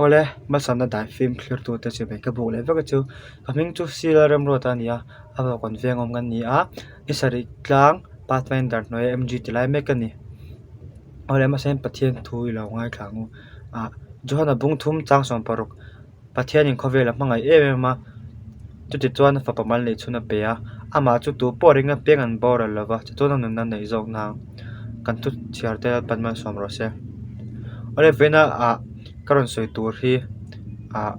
Awle, hmasawnna dai fim thlirtute chu mai ka buk leh vek a chu. Ka hming chu Sila Remruata a ni a, a vawk an veng awm kan ni a, ni sarih tlang pathfinder hnuaia MG ti lai mek a ni. Awle hmasain Pathian thu i lo ngaithla ang u. Ah Johana bung thum chang 60 Pathianin khawvel a hmangaih em em a, chutichuan a fapa mal neih chhun a pe a, amah chu tu pawh ring apiang an boral lo va, chutichuan a nunna neih zawk nang kan thu chhiar te Lalpan malsawm rawh se. Awle vawiina ah ka rawn sawi tur hi ah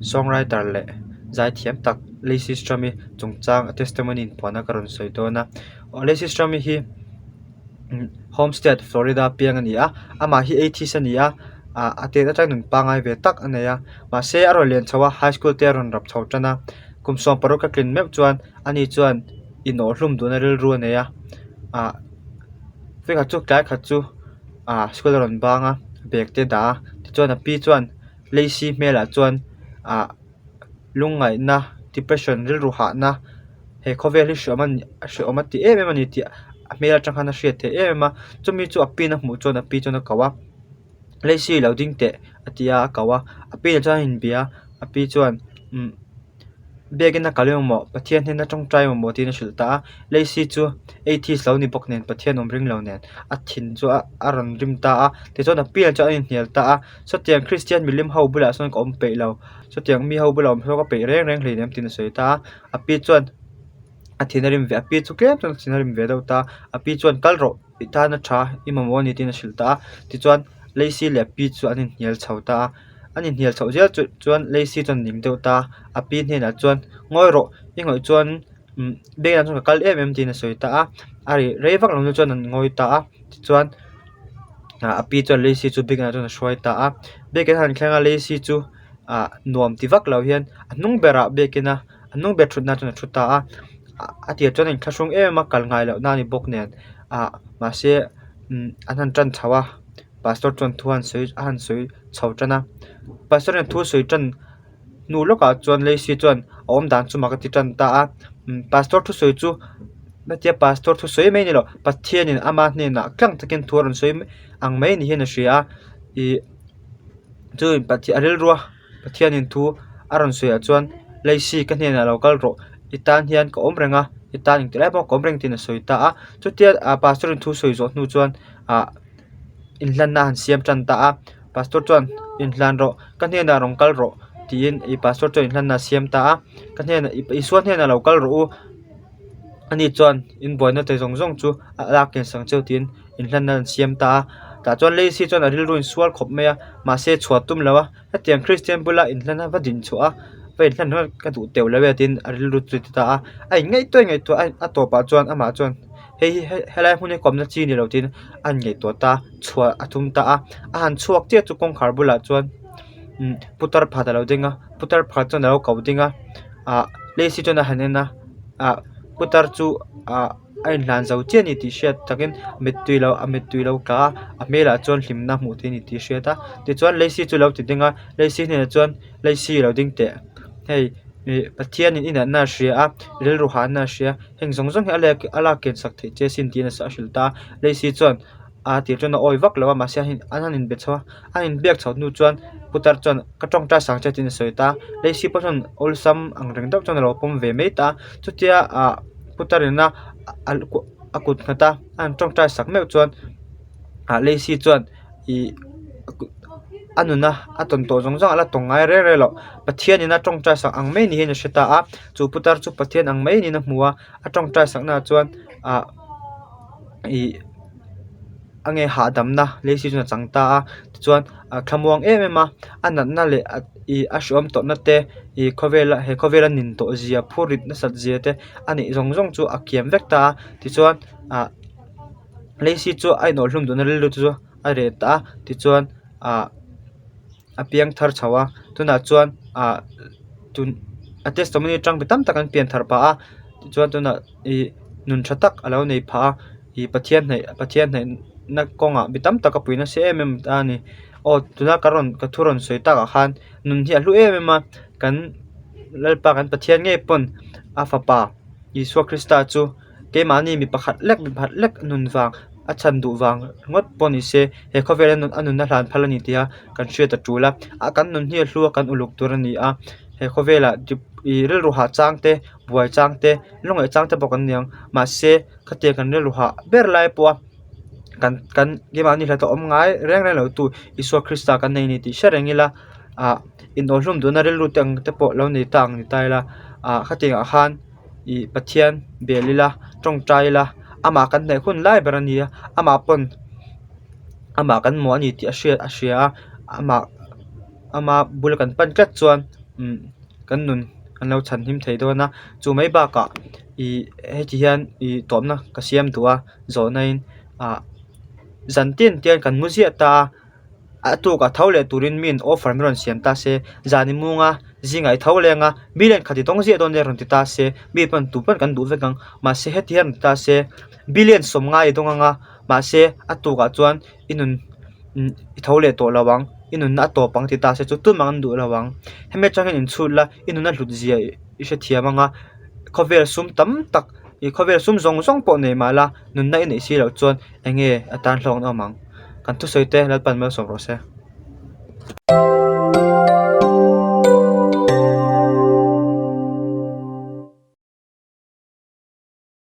songwriter leh zaithiam tak Lacey Strami chungchang a testimony inpuahna ka rawn sawi dawn a, aw Lacey Strami hi. Homestead, Florida piang a ni a, amah hi atheist a ni a, ah a tet atang nun pangngai ve tak a nei a, mahse a rawn lian chho a, high school te a rawn rap chho tan a, kum 60 a tlin meuh chuan ani chuan inawhhlum duhna rilru a nei a, ah vekah chu tlai khat chu ah school a rawn bang a, bag te a dah a, tichuan a pi chuan Lacey hmelah chuan ah. lungngaihna depression rilru hahna he khawvel hi hreawm a ni hreawm a ti em em a ni tih a hmel atang khan a hriat theih em em a chumi chu a pin a hmuh chuan a pi chuan a ko a Lacey lo ding teh a ti a a ko a a pi nen chuan a inbia a a pi chuan umm biakin a kal emaw Pathian hnena tawngtai emaw tiin a hrilh ta a Lacey chu atheist lo ni bawk nen Pathian awm ring lo nen a thin chu a rawn rim ta a tichuan a pi nen chuan an inhnial ta a sawtiang Christian milim ho bulah sawn ka awm peih lo. Chutiang mi ho bulah awm hlawk a peih reng reng hleinem tiin a sawi ta a, a pi chuan a thin a rim ve a pi chu tlem chuan a thin a rim ve deuh ta a, a pi chuan kal rawh i tan a tha i mamawh a ni tiin a hrilh ta a, tichuan Lacey leh a pi chu an inhnial chho ta a, an inhnial chhoh zel chu chuan Lacey chuan a ning deuh ta a, a pi hnenah chuan ngawi rawh i ngawih chuan umm bank ah chuan ka kal em em tiin a sawi ta a, a ri rei vak lo chuan an ngawi ta a, tichuan ah a pi chuan Lacey chu bank ah chuan a hruai ta a, bank an han thleng a Lacey chu ah nuam ti vak lo hian a hnung berah biakin a a hnung ber thutna chuan a thu ta a, a tir chuan a inthlahrung em em a kal ngai lohna a ni bawk nen ah mahse umm an han tan chho a pastor chuan thu a han sawi a han sawi chho tan a pastor hian thu a sawi tan hnu lawkah chuan Lacey chuan a awm dan chu mak a ti tan ta a umm pastor thusawi chu hetia pastor thusawi mai ni lo Pathianin ama hnenah tlang takin thu a rawn sawi ang mai ni hian a hria a ih. Chu a rilrua Pathianin thu a rawn sawi ah chuan Lacey ka hnenah lo kal rawh i tan hian ka awm reng a i tan engti lai pawh ka awm reng tiin a sawi ta a chutia ah pastor in thu sawi zawh hnu chuan ah inhlanna a han siam tan ta a pastor chuan inhlan rawh ka hnenah rawn kal rawh tiin ih pastor chuan inhlanna a siam ta a ka hnenah Isua hnenah lo kal rawh u. Ani chuan in buaina te zawng zawng chu a lak kian sang cheu tiin inhlanna an siam ta a tah chuan Lacey chuan a rilru in sual khawp mai a mahse chhuah tum lo a hetiang Christian bula inhlan a va din chhuah a va inhlan ringawt ka duh teuh lo e tiin a rilru chu a ti ta a a in ngaihtuah ngaihtuah a a tawpah chuan amah chuan hei hi helai hmun hi kawmna chi ni lo tiin a in ngaihtuah ta a chhuah a tum ta a a han chhuak chiah chu kawngkhar bulah chuan umm putar pakhat a lo ding a putar pakhat chuan a lo ko ding a ah Lacey chuan a han en a ah putar chu ah a inhlan zo chiah a ni tih hriat takin mittui lo a mittui lo tla a a hmelah chuan hlimna hmuh theih a ni tih a hriat a tichuan Lacey chu a lo ti ding a Lacey hnenah chuan Lacey lo ding teh hei ih Pathianin i natna a hria a rilru hahna a hria heng zawng zawng hi a lak a lak kian sak theih che asin tiin a hrilh ta a Lacey chuan a tir chuan a awi vak lo a mahse an han inbe chho a a inbiak chhoh hnu chuan putar chuan ka tawngtai sang che tiin a sawi ta a Lacey pawh chuan awlsam ang reng deuh chuan a lo pawm ve mai ta a chutia ah putar in a a kut nghat a a han tawngtai sak meuh chuan ah Lacey chuan ih a nuna a tawn tawh zawng zawng a la tawng ngai reng reng loh Pathian in a tawngtai sak ang mai niin a hre ta a chu putar chu Pathian ang mai niin a hmu a a tawngtai sakna ah chuan ah ih a nge hahdamna Lacey chuan a chang ta a tichuan a thlamuang em em a a natna leh ih a hreawm tawrhna te ih khawvela he khawvela nin tawh zia phur rit nasat zia te a neih zawng zawng chu a kiam vek ta a tichuan ah Lacey chu a inawhhlum duhna rilru chu a reh ta a tichuan ah. a piang thar chho a tunah chuan ah tun a testimony atang mi tam tak an pian thar phah a tichuan tunah ih nun tha tak a lo nei phah a ih Pathian hnaih Pathian hnaih na kawngah mi tam tak a pui nasa em em ta a ni aw tuna ka rawn ka thu rawn sawi takah khan nun hi a hlu em em a kan Lalpa kan Pathian ngei pawn a fapa Isua Krista chu keimahni mi pakhat lek mi pakhat lek nun vang. A chhan duh vang ngawt pawh ni se he khawvela nun a nunna hlan phal a ni tih a kan hriat a tul a a kan nun hi a hlu a kan uluk tur a ni a he khawvelah ih rilru hah chang te buai chang te lungngaih chang te pawh kan ni ang mahse khatiang kan rilru hah ber lai pawh a kan kan keimahni hla te awm ngai reng reng lo tu Isua Krista kan nei a ni tih hre reng ila ah inawhhlum duhna rilru te ang te pawh lo nei ta ang ni ta ila ah khatiang ah khan ih Pathian bel ila tawngtai ila amah kan hnaih hun lai ber a ni a amah pawn amah kan hmuh a ni tih a hriat a hria a amah ama bula kan pan tlat chuan umm kan nun an lo chhan him thei dawn a chu mai bakah ih heti hian ih tawpna ka siam duh a zawhna in ah zan tin te hian kan mu ziah ta a. A tukah tho leh turin mi in offer min rawn siam ta se, zan i mung a, zingah i tho leng a, mi len khat i dawng ziah dawn nia rawn ti ta se, mi pawn tu pawn kan duh vek ang, mahse heti hian rawn ti ta se, billion sawmngai i dawng ang a, mahse a tukah chuan i nun i tho leh tawh lo ang, i nunna a tawp ang ti ta se chu tumah an duh lo ang. Hemi atang hian inchhut la, i nunna hlut zia i hrethiam ang a, khawvel sum tam tak ih khawvel sum zawng zawng pawh nei mah la nunna i neih si loh chuan eng nge a tan hlawkna awm ang. Kan thusawi te Lalpan malsawm rawh se.